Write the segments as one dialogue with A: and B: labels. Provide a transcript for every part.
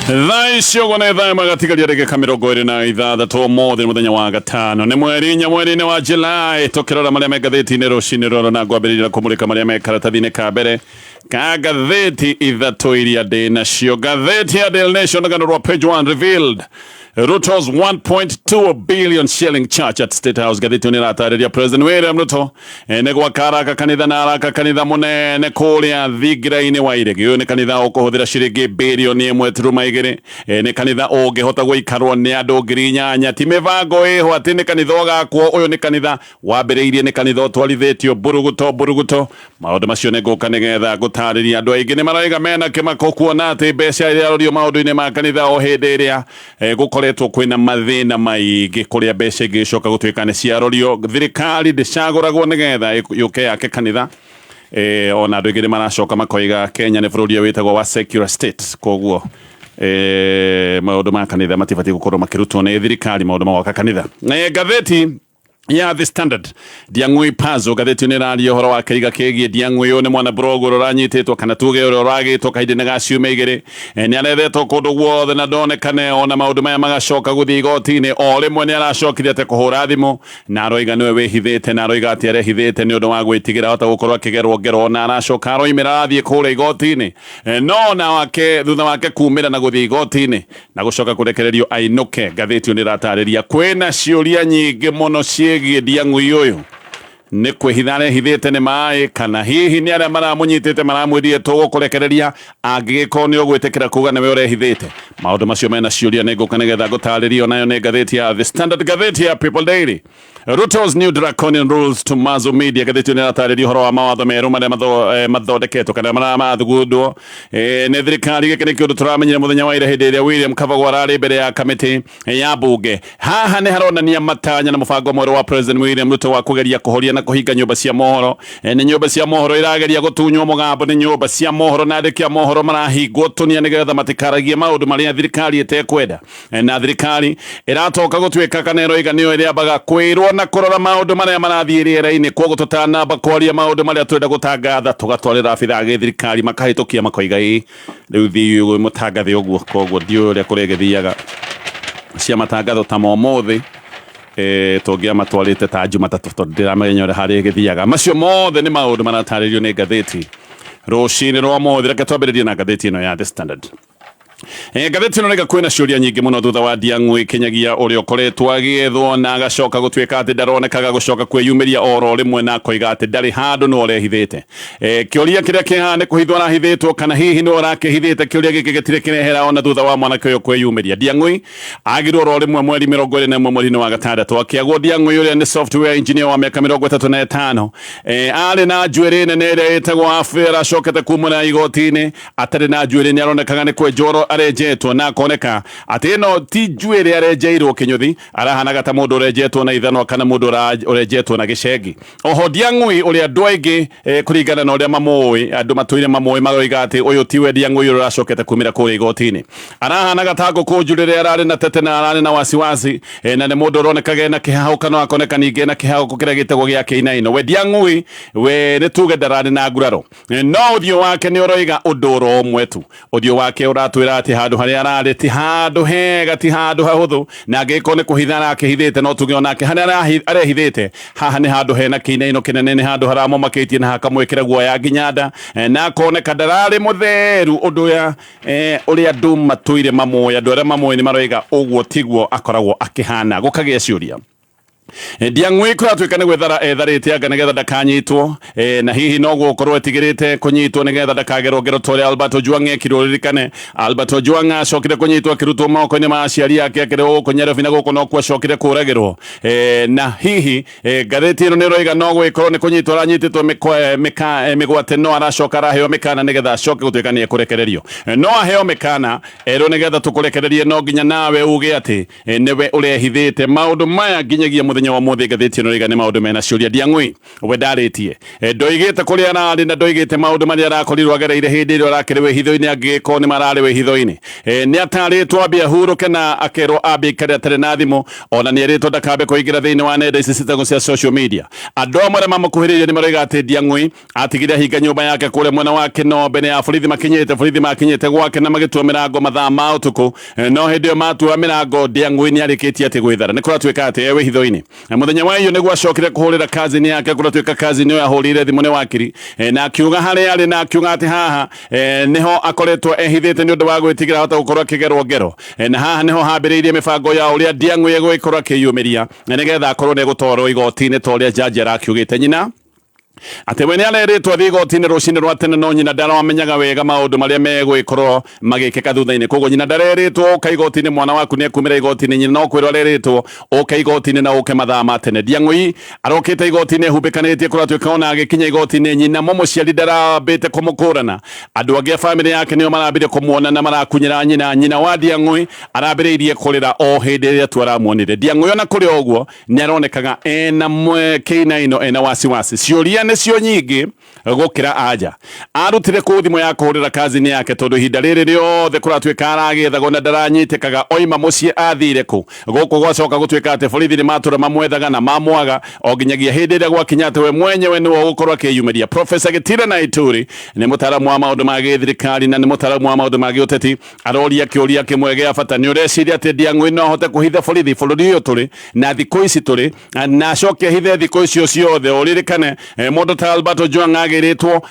A: Thaa icio ũguo nĩ thaa ĩmwe gatigaria ndagĩka 26. Ũmũthĩ nĩ mũthenya wa gatano, nĩ mweri 4 mweri-inĩ wa July. Tũkĩrora marĩa me ngathĩti-inĩ rũcinĩ rũrũ, na ngwambĩrĩria na kũmũrĩka marĩa me karatathi-inĩ ka mbere ka ngathĩti ithatũ iria ndĩ nacio. Ngathĩti ya Daily Nation, rũgano rwa page 1, revealed Ruto's 1.2 billion shilling church at State House. Ngathĩti ĩyo nĩ ĩratarĩria President William Ruto nĩ gwaka araka kanitha, na araka kanitha mũnene kũrĩa thingira-inĩ wa iregi. Ũyũ nĩ kanitha ũkũhũthĩra ciringi bĩrioni 1.2. Nĩ kanitha ũngĩhota gũikarwo nĩ andũ 8,000. Ti mĩbango ĩho atĩ nĩ kanitha ũgakwo, ũyũ nĩ kanitha wambĩrĩirie, nĩ kanitha ũtwarithĩtio mburuguto mburuguto. Maũndũ macio nĩ ngũka nĩgetha ngũtarĩria. Andũ aingĩ nĩ maraiga mena kĩmako kuona atĩ mbeca irarorio maũndũ-inĩ ma kanitha o hĩndĩ ĩrĩa gũkoretwo kwĩna mathĩna maingĩ, kũrĩa mbeca ingĩcoka gũtuĩka nĩ ciarorio. Thirikari ndĩcagũragwo nĩgetha yũke yake kanitha. Ona andũ aingĩ nĩ maracoka makoiga Kenya nĩ bũrũri ũrĩa wĩtagwo wa secular state, koguo maũndũ ma kanitha matibatiĩ gũkorwo makĩrutwo nĩ thirikari, maũndũ ma gwaka kanitha. Ngathĩti ya The Standard, Ndiang'ui Puzzle, ngathĩti nĩ ĩraria ũhoro wa kĩiga kĩgiĩ Ndiang'ui. Ũyũ nĩ mwana blogger ũrĩa ũranyitĩtwo, kana tuge ũrĩa ũragĩtwo kahinda-inĩ ga ciumia 2. Nĩ arethetwo kũndũ guothe na ndonekane. Ona maũndũ maya magacoka gũthiĩ igoti-inĩ, o rĩmwe nĩ aracokire atĩ kũhũra thimũ na aroiga nĩwe wĩhithĩte, na aroiga atĩ arehithĩte nĩ ũndũ wa gwĩtigĩra hota gũkorwo akĩgerwo ngero, na aracoka aroimĩra arathiĩ kũrĩa igoti-inĩ. No ona wake thutha wake kumĩra na gũthiĩ igoti-inĩ na gũcoka kũrekererio ainũke, ngathĩti ĩyo nĩ ĩratarĩria kwĩna ciũria nyingĩ mũno ciĩgiĩ Ndiang'ui. Ũyũ nĩ kwĩhitha arehithĩte nĩ maĩ, kana hihi nĩ arĩa maramũnyitĩte maramwĩrire tũgũkũrekereria angĩgĩkorwo nĩ ũgwĩtĩkĩra kuga nĩwe ũrehithĩte? Maũndũ macio mena ciũria, nĩ ngũka nĩgetha ngũtarĩrio nayo nĩ ngathĩti ya The Standard. Ngathĩti ya People Daily, Ruto's new draconian rules to muzzle media. Ngathĩti ĩyo nĩ ĩratarĩria ũhoro wa mawatho merũ marĩa mathondeketwo kana marĩa mathugundwo nĩ thirikari. Gĩkĩ nĩ kĩũndũ tũramenyire mũthenya wa ira hĩndĩ ĩrĩa William Kabogo ararĩ mbere ya kamĩtĩ ya mbunge. Haha nĩ haronania matanya na mũbango mwerũ wa President William Ruto wa kũgeria kũhoria na kũhinga nyũmba cia mohoro. Nĩ nyũmba cia mohoro irageria gũtunywo mũgambo, nĩ nyũmba cia mohoro na andĩki a mohoro marahingwo tũnia nĩgetha matikaragie maũndũ marĩa thirikari ĩtekwenda. Na thirikari ĩratoka gũtuĩka kana ĩroiga nĩyo ĩrĩambaga kwĩrwo na kũrora maũndũ marĩa marathiĩ rĩera-inĩ. Koguo tũtanamba kwaria maũndũ marĩa tũrenda gũtangatha, tũgatwarĩra abithaa gĩthirikari makahĩtũkia, makoiga ĩ rĩu thiĩ mũtangathe ũguo. Koguo ndiũĩ ũrĩa kũrĩa ĩgĩthiaga cia matangatho ta ma ũmũthĩ, tũngĩamatwarĩte ta Jumatatũ, tondũ ndĩramenya ũrĩa harĩa ĩgĩthiaga. Macio mothe nĩ maũndũ maratarĩrio nĩ ngathĩti rũcinĩ rwa ũmũthĩ. Reke twambĩrĩrie na ngathĩti ĩno ya The Standard. Ngathĩti ĩno rĩga kwĩna ciũria nyingĩ mũno thutha wa Ndiang'ui Kinyagia ũrĩa ũkoretwo agĩethwo na agacoka gũtuĩka atĩ ndaronekaga gũcoka kwĩyumĩria oro rĩmwe na akoiga atĩ ndarĩ handũ no ũrehithĩte. Kĩũria kĩrĩa kĩhaha nĩ kũhithwo arahithĩtwo, kana hihi nĩwe ũrakĩhithĩte? Kĩũria gĩkĩ gĩtirĩ kĩrehera ona thutha wa mwanake ũyũ kwĩyumĩria. Ndiang'ui agirwo oro rĩmwe mweri 21 mweri-inĩ wa gatandatũ akĩagwo. Ndiang'ui ũrĩa nĩ software engineer wa mĩaka 35, arĩ na njuĩrĩ nene ĩrĩa ĩtagwo afro, aracokete kumũra igoti-inĩ atarĩ na njuĩrĩ. Nĩ aronekaga nĩ kwenjwo arenjetwo, na akoneka atĩ ĩno ti njuĩrĩ arenjeirwo kĩnyũthi, arahanaga ta mũndũ ũrenjetwo na ithanwa kana mũndũ ũrenjetwo na gĩcengi. Oho Ndiang'ui ũrĩa andũ aingĩ, kũringana na ũrĩa mamũĩ, andũ matũire mamũĩ, maroiga atĩ ũyũ tiwe Ndiang'ui ũrĩa ũracokete kumĩra kũrĩa igoti-inĩ. Arahanaga ta ngũkũ njurĩre, ararĩ na tete na ararĩ na wasiwasi, na nĩ mũndũ ũronekaga ena kĩhahũka, no akoneka ningĩ ena kĩhahũko kĩrĩa gĩtagwo gĩa kĩinaino. We Ndiang'ui we nĩ tuge ndararĩ na nguraro, no ũthiũ wake nĩ ũroiga ũndũ oro ũmwe tu. Ũthiũ wake ũratwĩra atĩ handũ harĩa ararĩ ti handũ hega, ti handũ hahũthũ, na angĩgĩkorwo nĩ kũhitha arakĩhithĩte, no tuge onake harĩa arehithĩte haha nĩ handũ hena kĩinaino kĩnene, nĩ handũ haramũmakĩtie na hakamwĩkĩra guoya nginya nda, na akoneka ndararĩ mũtheru ũndũ ya ũrĩa andũ matũire mamũĩ. Andũ arĩa mamũĩ nĩ maroiga ũguo tiguo akoragwo akĩhana. Gũkagĩa ciũria. Ndiang'ui kũratuĩka nĩ gwĩthara etharĩte anga nĩgetha ndakanyitwo, na hihi no gũkorwo etigĩrĩte kũnyitwo nĩgetha ndakagerwo ngero ta ũrĩa Albert Ojwang ekirwo. Ririkane Albert Ojwang acokire kũnyitwo akĩrutwo moko-inĩ ma aciari ake akĩrĩhwo gũkũ Nairobi, na gũkũ nokuo acokire kũragĩrwo. Na hihi ngathĩti ĩno nĩ ĩroiga no gwĩkorwo nĩ kũnyitwo aranyitĩtwo mĩgwate, no aracoka araheo mĩkana nĩgetha acoke gũtuĩka nĩ ekũrekererio. No aheo mĩkana erwo nĩgetha tũkũrekererie no nginya nawe uge atĩ nĩwe ũrehithĩte maũndũ maya nginyagia mũthenya. Mũthenya wa mũthĩ ngathĩti ĩno rĩga nĩ maũndũ mena ciũria. Ndiang'ui we ndarĩtie, ndoigĩte kũrĩa ararĩ na ndoigĩte maũndũ marĩa arakorirwo agereire hĩndĩ ĩrĩa arakĩrĩ wĩhitho-inĩ, angĩgĩkorwo nĩ mararĩ wĩhitho-inĩ. Nĩ atarĩtwo ambe ahurũke na akerwo ambe aikare atarĩ na thimũ, ona nĩ erĩtwo ndakambe kũingĩra thĩinĩ wa nenda ici citagwo cia social media. Andũ amwe arĩa mamũkuhĩrĩirie nĩ maroiga atĩ Ndiang'ui atigire ahinga nyũmba yake kũrĩa mwena wa Kĩno mbere ya borithi makinyĩte. Borithi makinyĩte gwake na magĩtua mĩrango mathaa ma ũtukũ, no hĩndĩ ĩyo matua mĩrango Ndiang'ui nĩ arĩkĩtie atĩ gwĩthara. Nĩ kũratuĩka atĩ e wĩhitho-inĩ. Na mũthenya wa iyo nĩguo acokire kũhũrĩra kazini yake. Kũratuĩka kazini ĩyo ahũrĩire thimũ nĩ wakiri, na akiuga harĩa arĩ, na akiuga atĩ haha nĩho akoretwo ehithĩte nĩ ũndũ wa gwĩtigĩra ahota gũkorwo akĩgerwo ngero, na haha nĩho hambĩrĩirie mĩbango ya ũrĩa Ndiang'ui egũgĩkorwo akĩyumĩria na nĩgetha akorwo nĩ egũtwarwo igoti-inĩ ta ũrĩa jaji arakiugĩte. Nyina atĩ we nĩ arerĩtwo athiĩ igoti-inĩ rũcinĩ rwa tene, no nyina ndaramenyaga wega maũndũ marĩa megũgĩkorwo magĩkĩka thutha-inĩ. Koguo nyina ndarerĩtwo ũka igoti-inĩ, mwana waku nĩ ekumĩra igoti-inĩ. Nyina no kwĩrwo arerĩtwo ũke igoti-inĩ na ũke mathaa ma tene. Ndiang'ui arokĩte igoti-inĩ ehumbĩkanĩtie. Kũratuĩka ona agĩkinya igoti-inĩ nyina mũmũciari ndarambĩte kũmũkũrana. Andũ angĩ a bamĩrĩ yake nĩo marambire kũmuona na marakunyĩra nyina. Nyina wa Ndiang'ui arambĩrĩirie kũrĩra o hĩndĩ ĩrĩa tu aramuonire Ndiang'ui. Ona kũrĩ o ũguo nĩ aronekaga ena kĩinaino, ena wasiwasi. Ciũria nĩcio nyingĩ gũkĩra anja. Arutire kũ thimũ ya kũhũrĩra kazini yake, tondũ ihinda rĩrĩ rĩothe kũratuĩka aragĩethagwo na ndaranyitĩkaga? Oima mũciĩ athire kũ? Gũkũ gwacoka gũtuĩka atĩ borithi nĩ matũra mamwethaga na mamwaga o nginyagia hĩndĩ ĩrĩa gwakinya atĩ we mwenyewe nĩwe ũgũkorwo akĩyumĩria. Profesa Gĩtira na Ituri nĩ mũtaaramu wa maũndũ ma gĩthirikari na nĩ mũtaaramu wa maũndũ ma gĩũteti. Aroria kĩũria kĩmwe gĩa bata: nĩ ũreciria atĩ Ndiang'ui no ahote kũhitha borithi bũrũri ũyũ tũrĩ na thikũ ici tũrĩ, na acoke ahithe thikũ icio ciothe? Ũririkane mũndũ ta Albert Ojwang agĩrĩtwo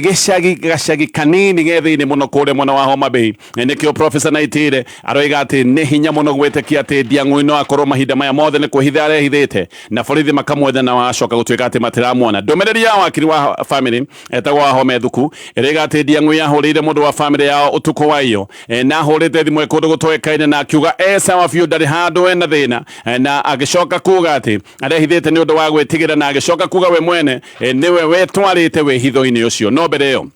A: gĩcagi gacagi kanini ge thĩinĩ mũno kũrĩa mwena wa Homa Bay. Nĩkĩo Professor Naitire aroiga atĩ nĩ hinya mũno gwĩtĩkia atĩ Ndiang'ui no akorwo mahinda maya mothe nĩ kwĩhitha arehithĩte na borithi makamwetha na wacoka gũtuĩka atĩ matiramuona. Ndũmĩrĩri ya wakiri wa family etagwo Wahome Thuku ĩrĩga atĩ Ndiang'ui ahũrĩire mũndũ wa family yao ũtukũ wa iyo, na ahũrĩte thimũ kũndũ gũtoĩkaine na akiuga e sawa biũ, ndarĩ handũ ena thĩna, na agĩcoka kuga atĩ arehithĩte nĩ ũndũ wa gwĩtigĩra, na agĩcoka kuga we mwene nĩwe wetwarĩte wĩhitho-inĩ ũcio. No mbere ĩyo,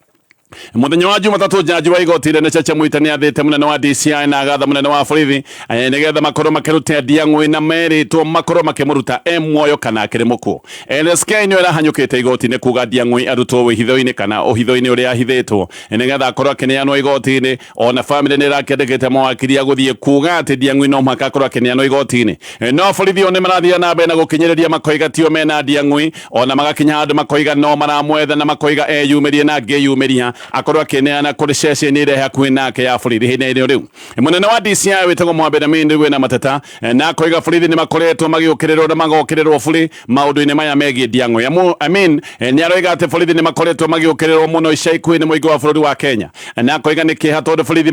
A: mũthenya wa Jumatatũ, jaji wa igoti inene Chacha Mwita nĩ athĩte mũnene wa DCI na agatha mũnene wa borithi nĩgetha makorwo makĩruta Ndiang'ui, na merĩtwo makorwo makĩmũruta e muoyo kana akĩrĩ mũkuũ. LSK nĩyo ĩrahanyũkĩte igoti-inĩ kuga Ndiang'ui arutwo wĩhitho-inĩ kana ũhitho-inĩ ũrĩa ahithĩtwo nĩgetha akorwo akĩneanwo igoti-inĩ. Ona famĩlĩ nĩ ĩrakĩandĩkĩte mawakiri a gũthiĩ kuga atĩ Ndiang'ui no mũhaka akorwo akĩneanwo igoti-inĩ, no borithi o nĩ marathiĩ na mbere na gũkinyĩrĩria, makoiga tio mena Ndiang'ui, ona magakinya handũ makoiga no maramwetha na makoiga eyumĩrie, na angĩyumĩria akorwo akĩneana kũrĩ ceceni ĩrĩa hakuhĩ nake ya borithi. Hĩndĩ ĩrĩa rĩu mũnene wa DCI wĩtagwo Mohamed Amin rĩu wĩna mateta, na akoiga borithi nĩ makoretwo magĩũkĩrĩrwo na magokĩrĩrwo buri maũndũ-inĩ maya megiĩ Ndiang'ui. Amin nĩ aroiga atĩ borithi nĩ makoretwo magĩũkĩrĩrwo mũno ica ikuhĩ nĩ mũingĩ wa bũrũri wa Kenya, na akoiga nĩ kĩeha tondũ borithi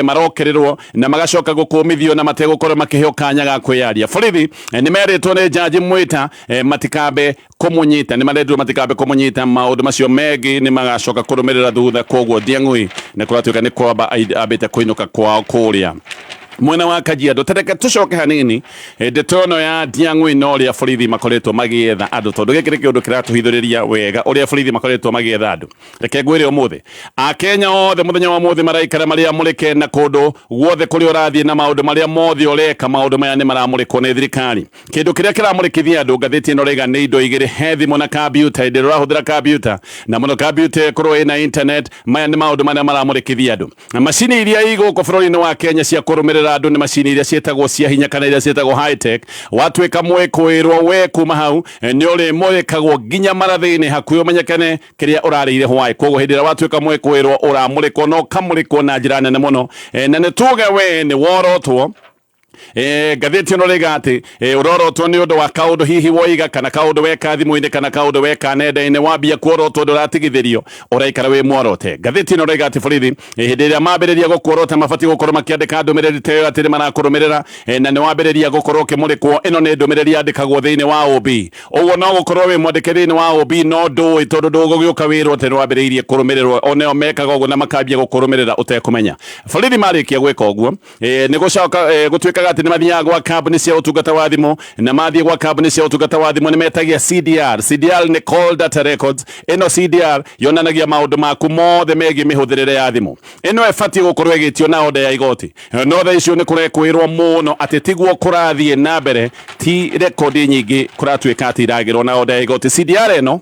A: marokĩrĩrwo na magacoka gũkũmithio na mategũkorwo makĩheo kanya ga kwĩyaria. Borithi nĩ merĩtwo nĩ jaji Mwita matikambe kũmũnyita, nĩ marendirwo matikambe kũmũnyita. Maũndũ macio mengĩ nĩ magacoka kũrũmĩrĩra thutha. Koguo Ndiang'ui nĩ kũratuĩka nĩ kwamba ambĩte kũinũka kwao kũrĩa mwena wa Kajiado. Tereke tucoke hanini ndeto ĩno ya Ndiang'ui na ũrĩa borithi makoretwo magĩetha andũ, tondũ gĩkĩ nĩ kĩũndũ kĩratũhithũrĩria wega ũrĩa borithi makoretwo magĩetha andũ. Reke ngwĩre, ũmũthĩ Akenya othe mũthenya wa ũmũthĩ maraikara marĩ amũrĩke, na kũndũ guothe kũrĩa ũrathiĩ na maũndũ marĩa mothe ũreka, maũndũ maya nĩ maramũrĩkwo nĩ thirikari. Kĩndũ kĩrĩa kĩramũrĩkithia andũ, ngathĩti ĩno rĩga, nĩ indo igĩrĩ: he thimũ na kambiuta. Hĩndĩ ĩrĩa ũrahũthĩra kambiuta, na mũno kambiuta ĩkorwo ĩna internet, maya nĩ maũndũ marĩa maramũrĩkithia andũ. Macini iria i gũkũ bũrũri-inĩ wa Kenya cia kũrũmĩrĩra andũ nĩ macini iria ciĩtagwo cia hinya kana iria ciĩtagwo high tech. Watuĩka mwĩkũĩrwo, we kuma hau nĩ ũrĩmũrĩkagwo nginya marathĩ-inĩ hakuhĩ ũmenyekane kĩrĩa ũrarĩire hwaĩ. Koguo hĩndĩ ĩrĩa watuĩka mwĩkũĩrwo, ũramũrĩkwo na ũkamũrĩkwo na njĩra nene mũno, na nĩ tuge we nĩ worotwo. Ngathĩti ĩno rĩga atĩ ũrorotwo nĩ ũndũ wa kaũndũ hihi woiga kana kaũndũ weka thimũ-inĩ kana kaũndũ weka nenda-inĩ. Wambia kuorotwo ndũratigithĩrio, ũraikara wĩ mworote. Ngathĩti ĩno rĩga atĩ borithi hĩndĩ ĩrĩa mambĩrĩria gũkuorota mabatiĩ gũkorwo makĩandĩka ndũmĩrĩri ta ĩyo atĩ nĩ marakũrũmĩrĩra, na nĩ wambĩrĩria gũkorwo ũkĩmũrĩkwo. Ĩno nĩ ndũmĩrĩri yandĩkagwo thĩinĩ wa OB. Ũguo no gũkorwo wĩ mwandĩke thĩinĩ wa OB no ndũĩ, tondũ ndũgũgĩũka wĩrwo atĩ nĩ wambĩrĩirie kũrũmĩrĩrwo. Oneo mekaga ũguo na makambia gũkũrũmĩrĩra ũtekũmenya. Borithi marĩkia gwĩka ũguo, nĩ gũcoka gũtuĩkaga mekaga atĩ nĩ mathiaga gwa kambuni cia ũtungata wa thimũ, na mathiĩ gwa kambuni cia ũtungata wa thimũ nĩ metagia CDR. CDR nĩ call data records. Ĩno CDR yonanagia maũndũ maku mothe megiĩ mĩhũthĩrĩre ya thimũ. Ĩno ĩbatiĩ gũkorwo ĩgĩtio na order ya igoti, no thaa icio nĩ kũrekwĩrwo mũno atĩ tiguo kũrathiĩ na mbere, ti rekondi nyingĩ kũratuĩka atĩ iragĩrwo na order ya igoti. CDR ĩno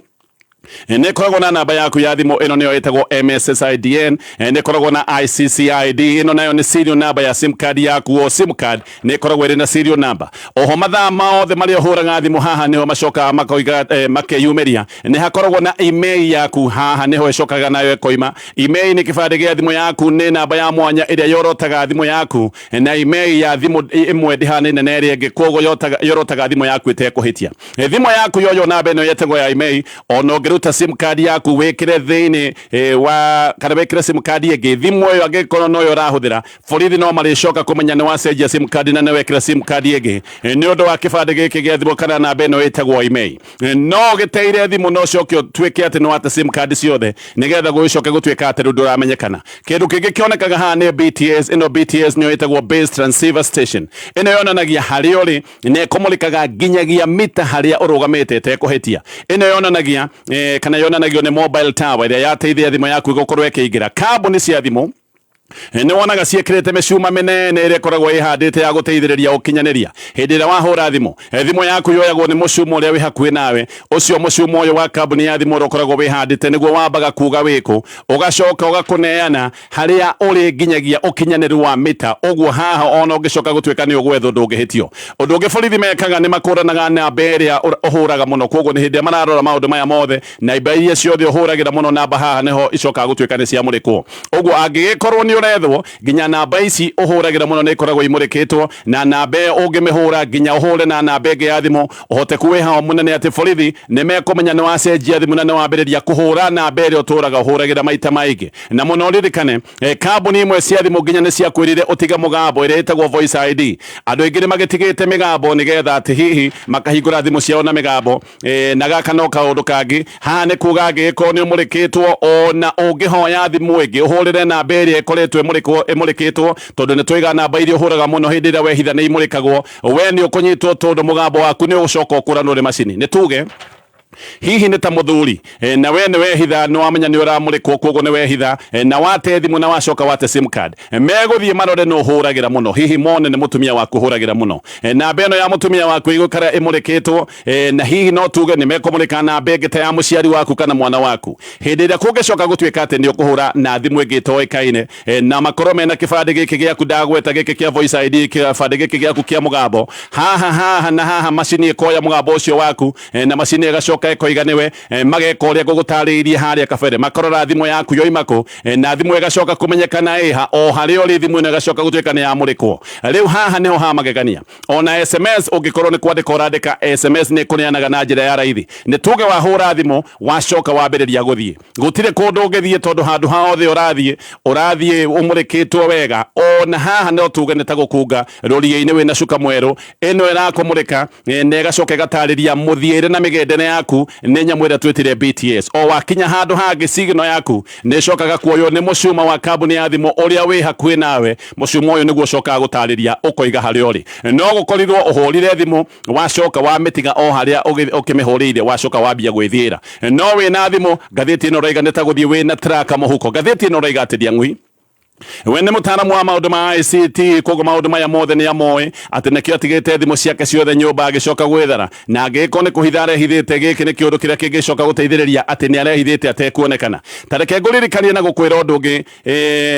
A: nä ĩkoragwo na namba yaku ya thimũ, ĩno nĩyo ĩtagwo MSSIDN. Nĩ ĩkoragwo na ICCID, ĩno nayo nĩ serial number ya sim card yaku. O sim card nĩ ĩkoragwo ĩrĩ na serial number. Oho mathaa mothe marĩa ũhũraga thimũ, haha nĩho macokaga makoiga makeyumĩria. Nĩ hakoragwo na IMEI yaku, haha nĩho ĩcokaga nayo ĩkoima. IMEI nĩ kĩbandĩ gĩa thimũ yaku, nĩ namba ya mwanya ĩrĩa yorotaga thimũ yaku, na IMEI ya thimũ ĩmwe ndĩhanaine na ĩrĩa ĩngĩ, koguo yorotaga thimũ yaku ĩtekũhĩtia. Thimũ yaku yoyo namba ĩno yetagwo ya IMEI, ona ũngĩruta sim card yaku wĩkĩre thĩinĩ wa kana wĩkĩre sim card ĩngĩ, thimũ ĩyo angĩkorwo noyo ũrahũthĩra, borithi no marĩcoka kũmenya nĩ wacenjia sim card na nĩ wekĩra sim card ĩngĩ nĩ ũndũ wa kĩbandĩ gĩkĩ gĩa thimũ kana namba ĩno ĩtagwo IMEI. No gĩteire thimũ no ũcoke ũtuĩke atĩ nĩ wate sim card ciothe, nĩgetha gũgĩcoke gũtuĩka atĩ rĩu ndũramenyekana. Kĩndũ kĩngĩ kĩonekaga haha nĩ BTS. Ĩno BTS nĩyo ĩtagwo base transceiver station. Ĩno yonanagia harĩa ũrĩ na ĩkũmũrĩkaga nginyagia mita harĩa ũrũgamĩte ĩtekũhĩtia. Ĩno yonanagia kana yonanagio nĩ mobile tower ĩrĩa yateithia thimũ yaku gũkorwo ĩkĩingĩra. Kambuni cia thimũ nĩ wonaga ciĩkĩrĩte mĩcuma mĩnene ĩrĩa ĩkoragwo ĩhandĩte ya gũteithĩrĩria ũkinyanĩria. Hĩndĩ ĩrĩa wahũra thimũ, thimũ yaku yoyagwo nĩ mũcuma ũrĩa wĩ hakuhĩ nawe. Ũcio mũcuma ũyũ wa kambuni ya thimũ ũrĩa ũkoragwo wĩhandĩte nĩguo wambaga kuga wĩkũ, ũgacoka ũgakũneana harĩa ũrĩ nginyagia ũkinyanĩru wa mita. Ũguo haha ona ũngĩcoka gũtuĩka nĩ ũgwethwo, ndũngĩhĩtio. Ũndũ ũngĩ borithi mekaga nĩ makũranaga namba ĩrĩa ũhũraga mũno. Koguo nĩ hĩndĩ ĩrĩa mararora maũndũ maya mothe, namba iria ciothe ũhũragĩra mũno, namba haha nĩho icokaga gũtuĩka nĩ ciamũrĩkwo. Ũguo angĩgĩkorwo nĩ ũrethwo, nginya namba ici ũhũragĩra mũno nĩ ikoragwo imũrĩkĩtwo, na namba ĩyo ũngĩmĩhũra nginya ũhũre na namba ĩngĩ ya thimũ, ũhoteku wĩ hao mũnene atĩ borithi nĩ mekũmenya nĩ wacenjia thimũ na nĩ wambĩrĩria kũhũra namba ĩrĩa ũtũraga ũhũragĩra maita maingĩ. Na mũno ririkane, kambuni imwe cia thimũ nginya nĩ ciakwĩrire ũtige mũgambo ĩrĩa ĩtagwo voice ID. Andũ aingĩ nĩ magĩtigĩte mĩgambo nĩgetha atĩ hihi makahingũra thimũ ciao na mĩgambo. Na gaka no kaũndũ kangĩ haha nĩ kuga angĩgĩkorwo nĩ ũmũrĩkĩtwo, ona ũngĩhoya thimũ ĩngĩ ũhũrĩre namba ĩrĩa ĩkoretwo ĩmũrĩkĩtwo, tondũ nĩ twaiga namba iria ũhũraga mũno hĩndĩ ĩrĩa wehitha nĩ imũrĩkagwo, we nĩ ũkũnyitwo, tondũ mũgambo waku nĩ ũgũcoka ũkũranwo nĩ macini. Nĩ tuge hihi nĩ ta mũthuri, na we nĩ wehitha, nĩ wamenya nĩ ũramũrĩkwo, koguo nĩ wehitha, na wate thimũ na wacoka wate sim card, megũthiĩ marore nũ ũhũragĩra mũno, hihi mone nĩ mũtumia waku ũhũragĩra mũno. Namba ĩno ya mũtumia waku ĩgũikara ĩmũrĩkĩtwo, na hihi no tuge nĩ mekũmũrĩka namba ĩngĩ ta ya mũciari waku kana mwana waku. Hĩndĩ ĩrĩa kũngĩcoka gũtuĩka atĩ nĩ ũkũhũra na thimũ ĩngĩ ĩtoĩkaine, na makorwo mena kĩbandĩ gĩkĩ gĩaku ndagweta gĩkĩ kĩa voice ID, kĩbandĩ gĩkĩ gĩaku kĩa mũgambo haha haha na haha, macini ĩkoya mũgambo ũcio waku, na macini ĩgacoka ĩkoiga nĩwe. Mageka ũrĩa ngũgũtarĩirie harĩa kabere, makarora thimũ yaku yoima kũ, na thimũ ĩgacoka kũmenyekana ĩha o harĩa ũrĩ. Thimũ ĩno ĩgacoka gũtuĩka nĩ yamũrĩkwo. Rĩu haha nĩho ha magegania. Ona SMS, ũngĩkorwo nĩ kwandĩka ũrandĩka SMS, nĩ ĩkũneanaga na njĩra ya raithi. Nĩ tuge wahũra thimũ, wacoka wambĩrĩria gũthiĩ, gũtirĩ kũndũ ũngĩthiĩ, tondũ handũ ha othe ũrathiĩ, ũrathiĩ ũmũrĩkĩtwo wega. Ona haha no tuge nĩ ta gũkunga rũriĩ-inĩ wĩna cuka mwerũ. Ĩno ĩrakũmũrĩka, na ĩgacoka ĩgatarĩria mũthiĩre na mĩgendere yaku nĩ nyamũ ĩrĩa twĩtire BTS. O wakinya handũ hangĩ, signal yaku nĩ ĩcokaga kuoywo nĩ mũcuma wa kambuni ya thimũ ũrĩa wĩ hakuhĩ nawe. Mũcuma ũyũ nĩguo ũcokaga gũtarĩria ũkoiga harĩa ũrĩ. No gũkorirwo ũhũrire thimũ, wacoka wamĩtiga o harĩa ũkĩmĩhũrĩire, wacoka wambia gwĩthiĩra no wĩna thimũ. Ngathĩti ĩno ũraiga nĩ ta gũthiĩ wĩna traka mũhuko. Ngathĩti ĩno ũraiga atĩ Ndiang'ui we nĩ mũtaaramu wa maũndũ ma ICT, koguo maũndũ maya mothe nĩ amoĩ, atĩ nĩkĩo atigĩte thimũ ciake ciothe nyũmba agĩcoka gwĩthara. Na angĩgĩkorwo nĩ kũhitha arehithĩte, gĩkĩ nĩ kĩũndũ kĩrĩa kĩngĩcoka gũteithĩrĩria atĩ nĩ arehithĩte atekuonekana. Ta reke ngũririkanie na gũkwĩra ũndũ ũngĩ.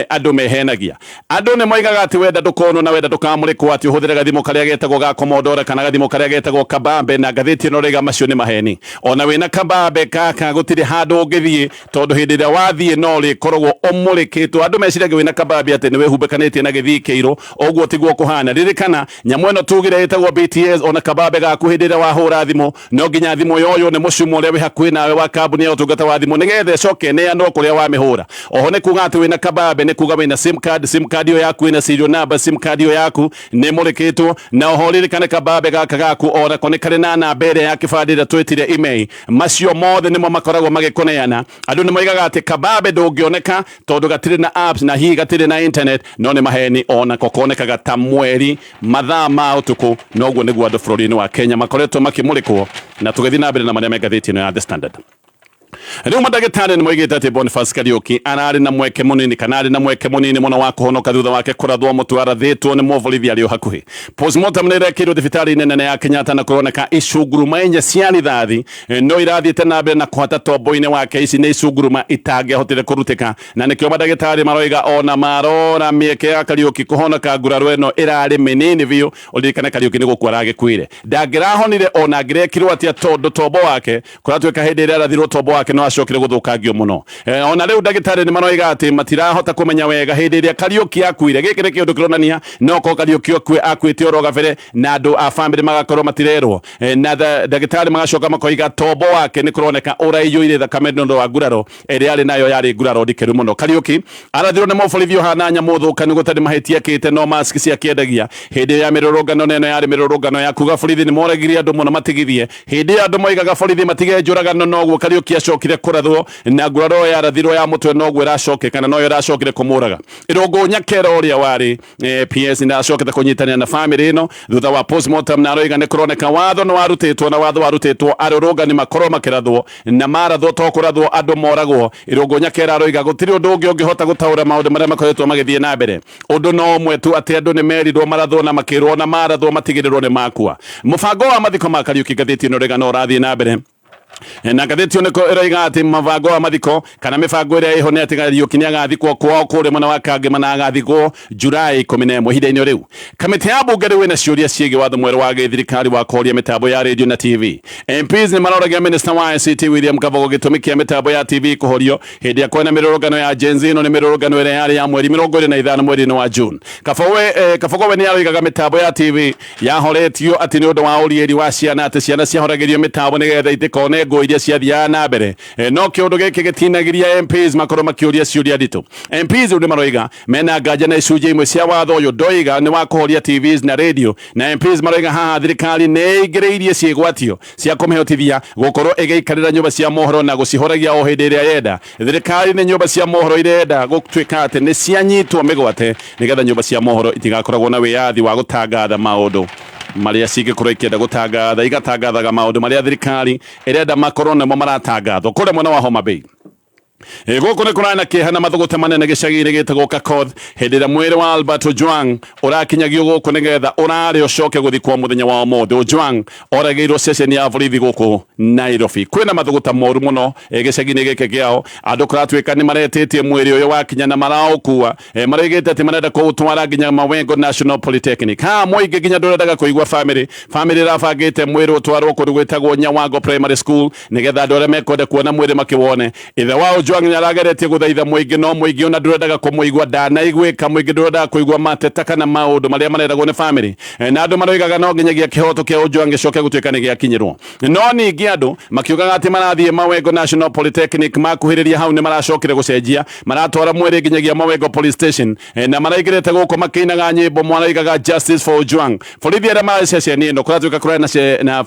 A: Andũ mehenagia. Andũ nĩ moigaga atĩ wenda ndũkonwo na wenda ndũkamũrĩkwo, atĩ ũhũthĩre gathimũ karĩa getagwo ga komondora kana gathimũ karĩa getagwo kabambe, na ngathĩti ĩno rĩga macio nĩ maheni. Ona wĩna kabambe kaka, gũtirĩ handũ ũngĩthiĩ, tondũ hĩndĩ ĩrĩa wathiĩ no rĩkoragwo ũmũrĩkĩtwo. Andũ meciragia wĩna kabambe atĩ nĩ wĩhumbĩkanĩtie na gĩthii kĩirũ. Ũguo tiguo kũhana. Ririkana nyamũ ĩno tugire ĩtagwo BTS. Ona kabambe gaku, hĩndĩ ĩrĩa wahũra thimũ, no nginya thimũ yoywo nĩ mũcumo ũrĩa wĩ hakuhĩ nawe wa kambuni ya ũtungata wa thimũ, nĩgetha ĩcoke ĩneanwo kũrĩa wamĩhũra. Oho nĩ kuga atĩ wĩna kabambe nĩ kuga wĩna sim card. Sim card ĩyo yaku ĩna serial number, sim card ĩyo yaku nĩ mũrĩkĩtwo. Na oho ririkane kabambe gaka gaku onako nĩ karĩ na namba ĩrĩa ya kĩbandĩ ĩrĩa twĩtire IMEI. Macio mothe nĩmo makoragwo magĩkũneana. Andũ nĩ moigaga atĩ kabambe ndũngĩoneka tondũ gatirĩ na apps na hihi gatirĩ na internet, no nĩ maheni onako konekaga ta mweri mathaa ma ũtukũ. Noguo nĩguo andũ bũrũri-inĩ wa Kenya makoretwo makĩmũrĩkwo. Na tũgĩthiĩ na mbere na marĩa me ngathĩti ĩno ya The Standard, rĩu mandagĩtarĩ nĩ moigĩte atĩ Boniface Kariuki ararĩ na mweke mũnini, kana arĩ na mweke mũnini mũno wa kũhonoka thutha wake kũrathwo mũtwe arathĩtwo nĩ mũborithi arĩ o hakuhĩ. Postmortem nĩ ĩrekĩirwo thibitarĩ-inĩ nene ya Kenyatta, na kũroneka icunguruma inya cia rithathi no irathiĩte na mbere na kũhata tombo-inĩ wake. Ici nĩ icunguruma itangĩahotire kũrutĩka, na nĩkĩo mandagĩtarĩ maroiga ona marora mĩeke ya Kariuki kũhonoka nguraro ĩno ĩrarĩ mĩnini biũ. Ũririkane Kariuki nĩ gũkua aragĩkuire, ndangĩrahonire ona angĩrekirwo atĩa, tondũ tombo wake kũratuĩka hĩndĩ ĩrĩa arathirwo tombo wake no acokire gũthũkangio mũno. Ona rĩu ndagĩtarĩ nĩ maroiga atĩ matirahota kũmenya wega hĩndĩ ĩrĩa Kariuki akuire. Gĩkĩ nĩ kĩũndũ kĩronania no korwo Kariuki akuĩte oro gabere, na andũ a famĩlĩ magakorwo matirerwo. Na ndagĩtarĩ magacoka makoiga tombo wake nĩ kũroneka ũraiyũire thakame nĩ ũndũ wa nguraro ĩrĩa arĩ nayo, yarĩ nguraro ndikĩru mũno. Kariuki arathirwo nĩ mũborithi ũhana nyamũ thũkanu, gũtarĩ mahĩtia ekĩte, no mask ciakĩendagia hĩndĩ ya mĩrũrũngano. Na ĩno yarĩ mĩrũrũngano ya kuga borithi nĩ moragirie andũ mũno matigithie. Hĩndĩ ĩyo andũ moigaga borithi matige njũragano, noguo Kariuki acokire kũrathwo, na nguraro yarathirwo ya mũtwe noguo ĩracoke kana noyo ĩracokire kũmũraga. Irũngũ Nyakera ũrĩa warĩ PS nĩ acokete kũnyitanĩra na famĩlĩ ĩno thutha wa postmortem, na aroiga nĩ kũroneka watho nĩ warutĩtwo, na watho warutĩtwo arũrũngani makorwo makĩrathwo, na marathwo to kũrathwo, andũ moragwo. Irũngũ Nyakera aroiga gũtirĩ ũndũ ũngĩ ũngĩhota gũtaũra maũndũ marĩa makoretwo magĩthiĩ na mbere, ũndũ no ũmwe tu, atĩ andũ nĩ merirwo marathwo na makĩrwo na marathwo matigĩrĩrwo nĩ makua. Mũbango wa mathiko ma Kariuki, ngathĩti ĩno ĩroiga no ũrathiĩ na mbere, na ngathĩti ĩyo nĩko ĩroiga atĩ mũbango wa mathiko kana mĩbango ĩrĩa ĩho nĩ atĩ Kariuki nĩ agathikwo kwao kũrĩa mwena wa Kangema, na agathikwo Julai 11. Ihinda-inĩ rĩu kamĩtĩ ya mbunge rĩu ĩna ciũria ciĩgiĩ watho mwerũ wa gĩthirikari wa kũhoria mĩtambo ya radio na TV. MPs nĩ maroragia minister wa ICT William Kabogo gĩtũmi kĩa mĩtambo ya TV kũhorio hĩndĩ ya kwena mĩrũrũngano ya Gen Z. Ĩno nĩ mĩrũrũngano ĩrĩa yarĩ ya mweri 25 mweri-inĩ wa June. Kabogo we nĩ aroigaga mĩtambo ya TV yahoretio atĩ nĩ ũndũ wa ũriĩri wa ciana, atĩ ciana ciahoragĩrio mĩtambo nĩgetha itikone ngũ iria ciathiaga na mbere. No kĩũndũ gĩkĩ gĩtinagiria MPs makorwo makĩũria ciũria nditũ. MPs rĩu nĩ maroiga mena nganja na icunjĩ imwe cia watho ũyũ ndoiga nĩ wa kũhoria TVs na radio, na MPs maroiga haha thirikari nĩ ĩingĩrĩirie ciĩgwatio cia kũmĩhotithia gũkorwo ĩgĩikarĩra nyũmba cia mohoro na gũcihoragia o hĩndĩ ĩrĩa yenda. Thirikari nĩ nyũmba cia mohoro irenda gũtuĩka atĩ nĩ cianyitwo mĩgwate, nĩgetha nyũmba cia mohoro itigakoragwo na wĩyathi wa gũtangatha maũndũ marĩa cingĩkorwo ikĩenda gũtangatha, igatangathaga maũndũ marĩa thirikari ĩrenda makorwo nĩmo maratangathwo. Kũrĩa mwena wa Homa Bay, gũkũ nĩ kũrarĩ na kĩeha na mathũgũta manene gĩcagi-inĩ gĩtagwo Kakoth hĩndĩ ĩrĩa mwĩrĩ wa Albert Ojwang ũrakinyagio gũkũ nĩgetha ũrarĩ ũcoke gũthikwo mũthenya wa ũmũthĩ. Ojwang oragĩirwo ceceni ya borithi gũkũ Nairobi. Kwĩna mathũgũta moru mũno gĩcagi-inĩ gĩkĩ kĩao. Andũ kũratuĩka nĩ maretĩtie mwĩrĩ ũyũ wakinya na maraũkua. Maroigĩte atĩ marenda kũũtwara nginya Mawengo National Polytechnic. Haha mũingĩ nginya ndũrendaga kũigua famĩlĩ. Famĩlĩ ĩrabangĩte mwĩrĩ ũtwarwo kũndũ gwĩtagwo Nyawango Primary School nĩgetha andũ arĩa mekwenda kuona mwĩrĩ makĩwone. Ithe wa Ojwang nĩ arageretie gũthaitha mũingĩ, no mũingĩ ona ndũrendaga kũmũigua, ndanaiguĩka. Mũingĩ ndũrendaga kũigua mateta kana maũndũ marĩa mareragwo nĩ famĩlĩ, na andũ maroigaga no nginyagia kĩhoto kĩa Ojwang gĩcoke gũtuĩka nĩ gĩakinyĩrwo. No ningĩ andũ makiugaga atĩ marathiĩ Mawengo National Polytechnic, makuhĩrĩria hau nĩ maracokire gũcenjia, maratwara mwĩrĩ nginyagia Mawengo Police Station, na maraingĩrĩte gũkũ makĩinaga nyĩmbo maraigaga "Justice for Ojwang". Borithi arĩa marĩ ceceni ĩno, kũratuĩka kũrarĩ na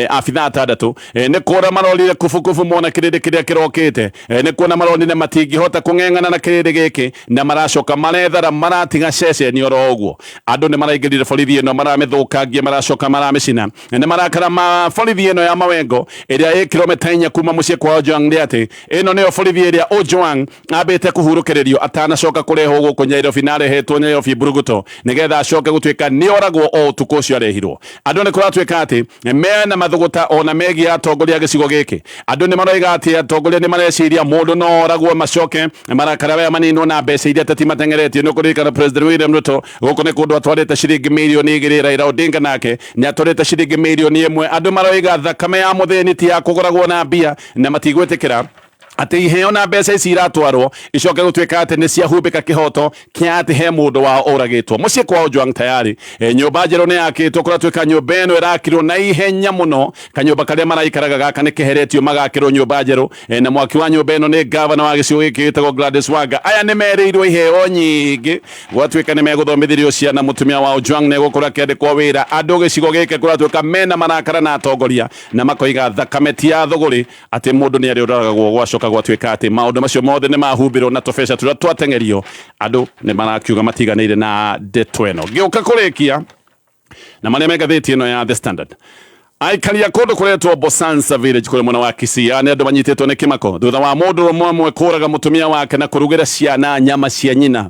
A: abithaa atandatũ, nĩ kũra marorire kubukubu mona kĩrĩndĩ kĩrĩa kĩrokĩte. Nĩ kuona maronire matingĩhota kũng'eng'ana na kĩrĩndĩ gĩkĩ, na maracoka marethara maratiga ceceni oro ũguo. Andũ nĩ maraingĩrire borithi ĩno, maramĩthũkangia, maracoka maramĩcina. Nĩ marakara ma borithi ĩno ya Mawengo ĩrĩa ĩ kilomita 4 kuma mũciĩ kwa Ojwang nĩ atĩ ĩno nĩyo borithi ĩrĩa Ojwang ambĩte kũhurũkĩrĩrio atanacoka kũrehwo gũkũ Nairobi, na arehetwo Nairobi Mburuguto nĩgetha acoke gũtuĩka nĩ oragwo o ũtukũ ũcio arehirwo. Andũ nĩ kũratuĩka atĩ mena mathũgũta ona megiĩ atongoria a gĩcigo gĩkĩ. Andũ nĩ maroiga atĩ atongoria nĩ mareciria mũndũ no oragwo macoke marakara maya maninwo na mbeca iria ateti mateng'eretio. Nĩ ũkũririkana President William Ruto gũkũ nĩ kũndũ atwarĩte ciringi mirioni 2, Raila Odinga nake nĩ atwarĩte ciringi mirioni 1. Andũ maroiga thakame ya mũthĩni ti ya kũgũragwo na mbia, na matigwĩtĩkĩra atĩ iheo na mbeca ici iratwarwo icoke gũtuĩka atĩ nĩ ciahumbĩka kĩhoto kĩa atĩ he mũndũ wao ũragĩtwo. Mũciĩ kwa Ojwang tayari nyũmba njerũ nĩ yakĩtwo. Kũratuĩka nyũmba ĩno ĩrakirwo na ihenya mũno. Kanyũmba karĩa maraikaraga gaka nĩ keheretio, magakĩrwo nyũmba njerũ, na mwaki wa nyũmba ĩno nĩ gavana wa gĩcigo gĩkĩ gĩtagwo Gladys Wanga. Aya nĩ merĩirwo iheo nyingĩ, gwatuĩka nĩ megũthomithirio ciana, mũtumia wa Ojwang nĩ egũkorwo akĩandĩkwo wĩra. Andũ gĩcigo gĩkĩ kũratuĩka mena marakara na atongoria, na makoiga thakame ti ya thũgũrĩ, atĩ mũndũ nĩ arĩũragagwo gwacoka. Gwatuĩka atĩ maũndũ macio mothe nĩ mahumbĩrwo na tũbeca tũrĩa twateng'erio. Andũ nĩ marakiuga matiganĩire na ndeto ĩno. Ngĩũka kũrĩkia na marĩa me ngathĩti ĩno ya The Standard, aikaria kũndũ kũretwo Bosansa Village kũrĩa mwena wa Kisii nĩ andũ manyitĩtwo nĩ kĩmako thutha wa mũndũ ũmwe ũmwe kũraga mũtumia wake na kũrugĩra ciana nyama cia nyina.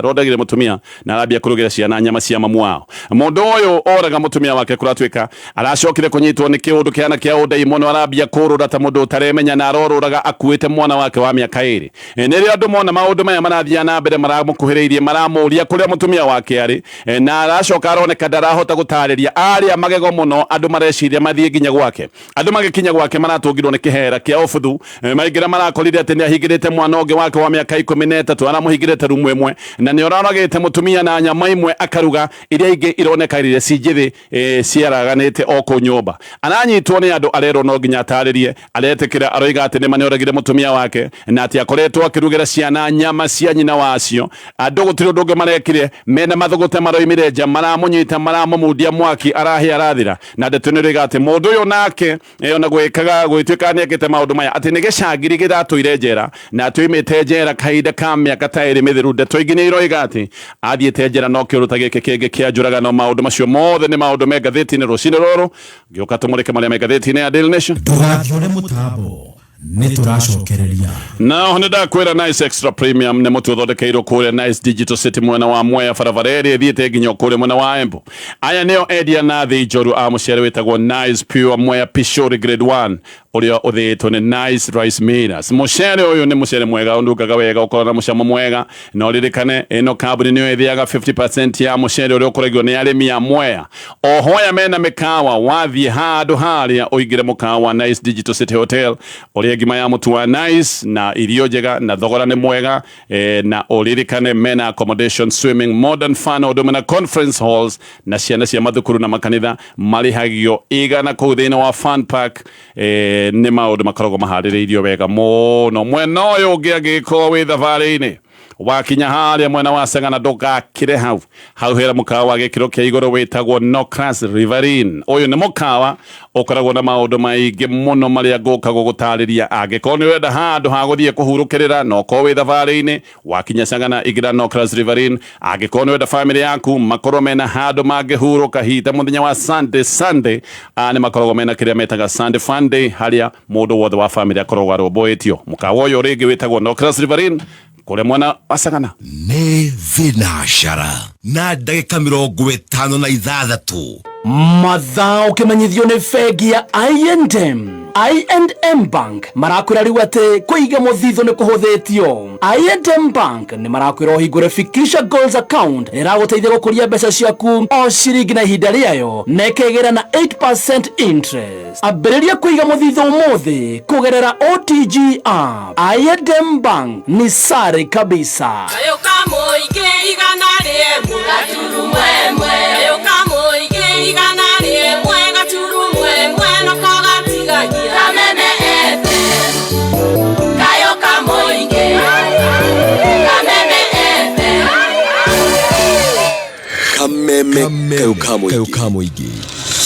A: Rondagire mũtumia na arambia kũrugĩra ciana nyama cia mamu wao. Mũndũ ũyũ oraga mũtumia wake kũratuĩka aracokire kũnyitwo nĩ kĩũndũ kĩhana kĩa ũndaimono, arambia kũrũra ta mũndũ ũtaremenya na arorũraga akuĩte mwana wake wa mĩaka 2. Nĩrĩo andũ mona maũndũ maya marathiĩ na mbere maramũkuhĩrĩirie, maramũria kũrĩa mũtumia wake arĩ, na aracoka aroneka ndarahota gũtarĩria, arĩa magego mũno. Andũ mareciria mathiĩ nginya gwake. Andũ magĩkinya gwake maratũngirwo nĩ kĩhera kĩa ũbuthu. Maingĩra marakorire atĩ nĩ ahingĩrĩte mwana ũngĩ wake wa mĩaka 13, aramũhingĩrĩte rumu ĩmwe, na nĩ ororagĩte mũtumia na nyama imwe akaruga, iria ingĩ ironeka ci njĩthĩ, ciaraganĩte o kũu nyũmba. Aranyitwo nĩ andũ, arerwo no nginya atarĩrie. Aretĩkĩra, aroiga atĩ nĩma nĩoragire mũtumia wake na atĩ akoretwo akĩrugĩra ciana nyama cia nyina wacio. Andũ gũtirĩ ũndũ ũngĩ marekire, mena mathũgũta maroimire nja, maramũnyita, maramũmundia mwaki, arahĩa arathira. Na ndeto nĩ ĩroiga atĩ mũndũ ũyũ nake ona gwĩkaga gwĩtuĩka nĩ ekĩte maũndũ maya, atĩ nĩ gĩcangiri gĩratũire njera na atĩ oimĩte njera kahinda ka mĩaka ta 2 mĩthiru. Ndeto ingĩ nĩ iroiga atĩ athiĩte njera no kĩũndũ ta gĩkĩ kĩngĩ kĩa njũragano. Maũndũ macio mothe nĩ maũndũ me ngathĩti-inĩ rũcinĩ rũrũ. Ngĩũka tũmũrĩke marĩa me ngathĩti-inĩ ya Daily Nation.
B: Ndũgathiũre mũtambo, nĩ tũracokereria.
A: Nao nĩ ndakwĩra Nice Extra Premium nĩ mũtu ũthondekeirwo kũrĩa Nice Digital City mwena wa Mwea, barabara ĩrĩa ĩthiĩte nginya kũrĩa mwena wa Embu. Aya nĩo endia na thĩ njoru a mũcere wĩtagwo Nice Pure Mwea Pishori Grade 1 ũrĩa ũthĩĩtwo nĩ Nice Rice Millers. Mũcere ũyũ nĩ mũcere mwega, ũnungaga wega, ũkoragwo na mũcamo mwega, na ũririkane ĩno kambuni nĩyo ĩthĩaga 50% ya mũcere ũrĩa ũkũragio nĩ arĩmi a Mwea. Oho aya mena mĩkawa, wathiĩ handũ harĩa ũingĩre mũkawa Nice Digital City Hotel, ũrĩe ngima ya mũtu wa Nice na irio njega na thogora nĩ mwega. Na ũririkane mena accommodation, swimming, modern fun, ũndũ ũmwe na conference halls, na ciana cia mathukuru na makanitha marĩhagio 100 kũu thĩinĩ wa fun park. Nĩ maũndũ makoragwo maharĩrĩirio wega mũno. Mwena ũyũ ũngĩ, angĩgĩkorwo wĩ thabarĩ-inĩ, wakinya harĩa mwena wa Sagana, ndũgakire hau hau, hera mũkawa wa gĩkĩro kĩa igũrũ wĩtagwo Nocras Riverine. Ũyũ nĩ mũkawa ũkoragwo na maũndũ maingĩ mũno marĩa ngũka gũgũtarĩria. Angĩkorwo nĩ ũrenda handũ ha gũthiĩ kũhurũkĩrĩra na ũkorwo wĩ thabarĩ-inĩ, wakinya Sagana ingĩra Nocras Riverine. Angĩkorwo nĩ ũrenda famĩlĩ yaku makorwo mena handũ mangĩhurũka hita mũthenya wa Sunday, nĩ makoragwo mena kĩrĩa metaga Sunday Fun Day, harĩa mũndũ wothe wa famĩlĩ akoragwo arũmbũĩtio. Mũkawa ũyũ rĩngĩ wĩtagwo Nocras Riverine kũrĩa mwena wa Sagana.
B: Nĩ thinacara na ndagĩka 56.
C: Mathaa ũkĩmenyithio nĩ bengi ya I&M. I&M Bank marakwĩra rĩu atĩ kũiga mũthithũ nĩ kũhũthĩtio. I&M Bank nĩ marakwĩra ũhingũre Fikisha Goals account ĩragũteithia gũkũria mbeca ciaku o ciringi na ihinda rĩayo na ĩkegĩra na 8% interest. Ambĩrĩria kũiga mũthithũ ũmũthĩ kũgerera OTG app. I&M Bank ni sare kabisa.
D: Kayũ ka mũingĩ 101.1, kayũ ka mũingĩ 101.1 noko gatigagia. Kameme FM, kayũ ka mũingĩ, Kameme FM.
B: Kameme kayo ka mũingĩ,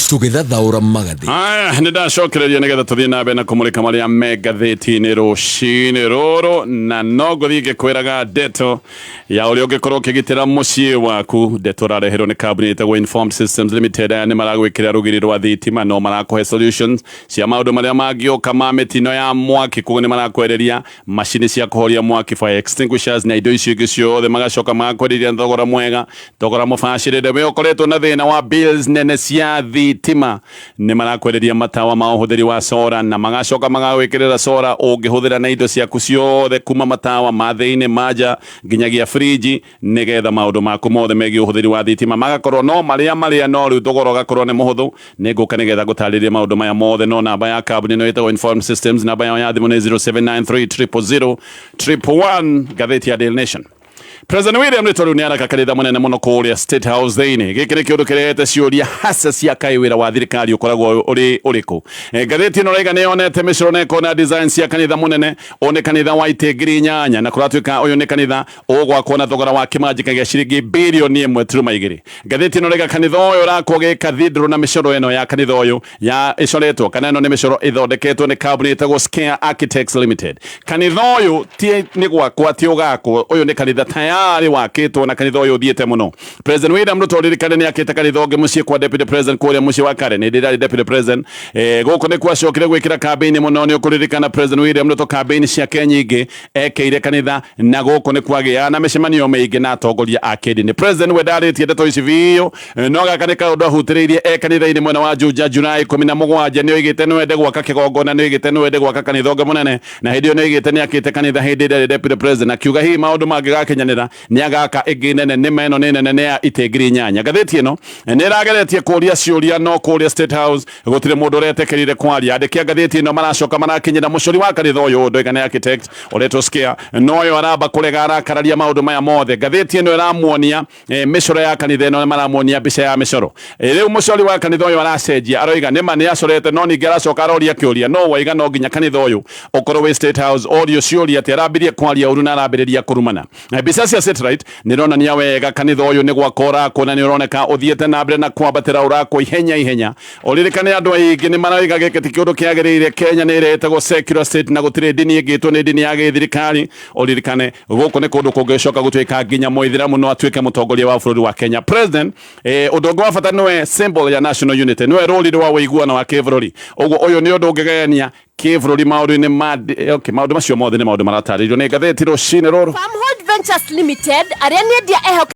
B: tũgĩthathaũra magathĩ.
A: Aya, nĩ ndacokereria nĩgetha tũthiĩ na mbere na kũmũrĩka marĩa me ngathĩti-inĩ rũcinĩ rũrũ, na no ngũthiĩ ngĩkwĩraga ndeto ya ũrĩa ũngĩkorwo ũkĩgitĩra mũciĩ waku. Ndeto ũrareherwo nĩ kambuni ĩtagwo Informed Systems Limited. Aya nĩ maragwĩkĩra rũgiri rwa thitima, no marakũhe solutions cia maũndũ marĩa mangĩũka ma mĩtino ya mwaki. Koguo nĩ marakwereria macini cia kũhoria mwaki, fire extinguishers, na indo icio ingĩ ciothe, magacoka magakwenderia na thogora mwega, thogora mũbacĩrĩre. We ũkoretwo na thĩna wa bills nene cia thitima, nĩ marakwenderia matawa ma ũhũthĩri wa solar, na magacoka magagwĩkĩrĩra solar ũngĩhũthĩra na indo ciaku ciothe, kuma matawa ma thĩinĩ, ma nja, nginyagia friji, nĩgetha maũndũ maku mothe megiĩ ũhũthĩri wa thitima magakorwo no marĩa marĩa, no rĩu thogora ũgakorwo nĩ mũhũthũ. Nĩ ngũka nĩgetha ngũtarĩrie maũndũ maya mothe. No namba ya kambuni ĩno ĩtagwo Inform Systems, namba yao ya thimũ nĩ 0793 000 111. Ngathĩti ya Daily Nation. President William Ruto rĩu nĩ araka kanitha mũnene mũno kũrĩa State House thĩinĩ. Gĩkĩ nĩ kĩũndũ kĩrehete ciũria hasa cia kaĩ wĩra wa thirikari ũkoragwo ũrĩ ũrĩkũ. Ngathĩti ĩno raiga nĩ yonete mĩcoro na ĩkona design cia kanitha mũnene. Ũyũ nĩ kanitha wa itĩ 8,000 na kũratuĩka ũyũ nĩ kanitha ũgwakwo na thogora wa kĩmanjĩka gĩa ciringi 1.2 birioni. Ngathĩti ĩno raiga kanitha ũyũ ũrakwo gĩ cathedral na mĩcoro ĩno ya kanitha ũyũ ya ĩcoretwo kana ĩno nĩ mĩcoro ĩthondeketwo nĩ kambuni ĩtagwo Scare Architects Limited. Kanitha ũyũ ti nĩ gwakwo atĩ ũgakwo, ũyũ nĩ kanitha tayari wakĩtwo na kanitha ũyũ ũthiĩte mũno. President William Ruto ririkane nĩ akĩte kanitha ũngĩ mũciĩ kwa Deputy President kũrĩa mũciĩ wa Karen hĩndĩ ĩrĩa arĩ Deputy President. Gũkũ nĩ kwacokire gwĩkĩra campaign mũno. Nĩ ũkũririkana President William Ruto campaign ciake nyingĩ ekĩire kanitha na gũkũ nĩ kwagĩa na mĩcemanio mĩingĩ na atongoria a kĩndini. President we ndarĩtie ndeto ici biũ, no gaka nĩ kaũndũ ahutĩrĩirie e kanitha-inĩ mwena wa Juja Julai 17. Nĩ oigĩte no ende gwaka kĩgongona, nĩ oigĩte no ende gwaka kanitha ũngĩ mũnene, na hĩndĩ ĩyo nĩ oigĩte nĩ akĩte kanitha hĩndĩ ĩrĩa arĩ Deputy President, akiuga hihi maũndũ mangĩgakinyanĩra nĩ agaka ĩngĩ nene. Nĩ meno nĩ nene, nĩ ya itĩ 8,000. Ngathĩti ĩno nĩ ĩrageretie kũria ciũria, no kũrĩa State House gũtirĩ mũndũ ũretĩkĩrire kwaria. Andĩki a ngathĩti ĩno maracoka marakinyĩra mũcori wa kanitha ũyũ, ndoiga nĩ architect ũretwo Scare, no ũyũ aramba kũrega, arakararia maũndũ maya mothe. Ngathĩti ĩno ĩramuonia mĩcoro ya kanitha ĩno, maramuonia mbica ya mĩcoro. Rĩu mũcori wa kanitha ũyũ aracenjia, aroiga nĩma nĩ acorete, no ningĩ aracoka aroria kĩũria no waiga no nginya kanitha ũyũ ũkorwo wĩ State House. Orio ciũria atĩ arambirie kwaria ũru na arambĩrĩria kũrumana. Mbica cia satellite nĩ ironania wega kanitha ũyũ nĩ gwaka ũrakwo na nĩ ũroneka ũthiĩte na mbere na kwambatĩra, ũrakwo ihenya ihenya. Ũririkane andũ aingĩ nĩ maroiga gĩkĩ ti kĩũndũ kĩagĩrĩire. Kenya nĩ ĩretagwo secular state na gũtirĩ ndini ĩngĩtwo nĩ ndini ya gĩthirikari. Ũririkane gũkũ nĩ kũndũ kũngĩcoka gũtuĩka nginya mũithĩramu no atuĩke mũtongoria wa bũrũri wa Kenya, president. Ũndũ ũngĩ wa bata, nĩwe symbol ya national unity, nĩwe rũri rwa ũiguano wa kĩbũrũri. Ũguo ũyũ nĩ ũndũ ũngĩgayania kĩbũrũri maũndũ-inĩ ma okay, maũndũ macio mothe nĩ maũndũ maratarĩrio nĩ ngathĩti rũcinĩ rũrũ.
E: Farmhold Ventures Limited arĩa nĩ endia ehokeku.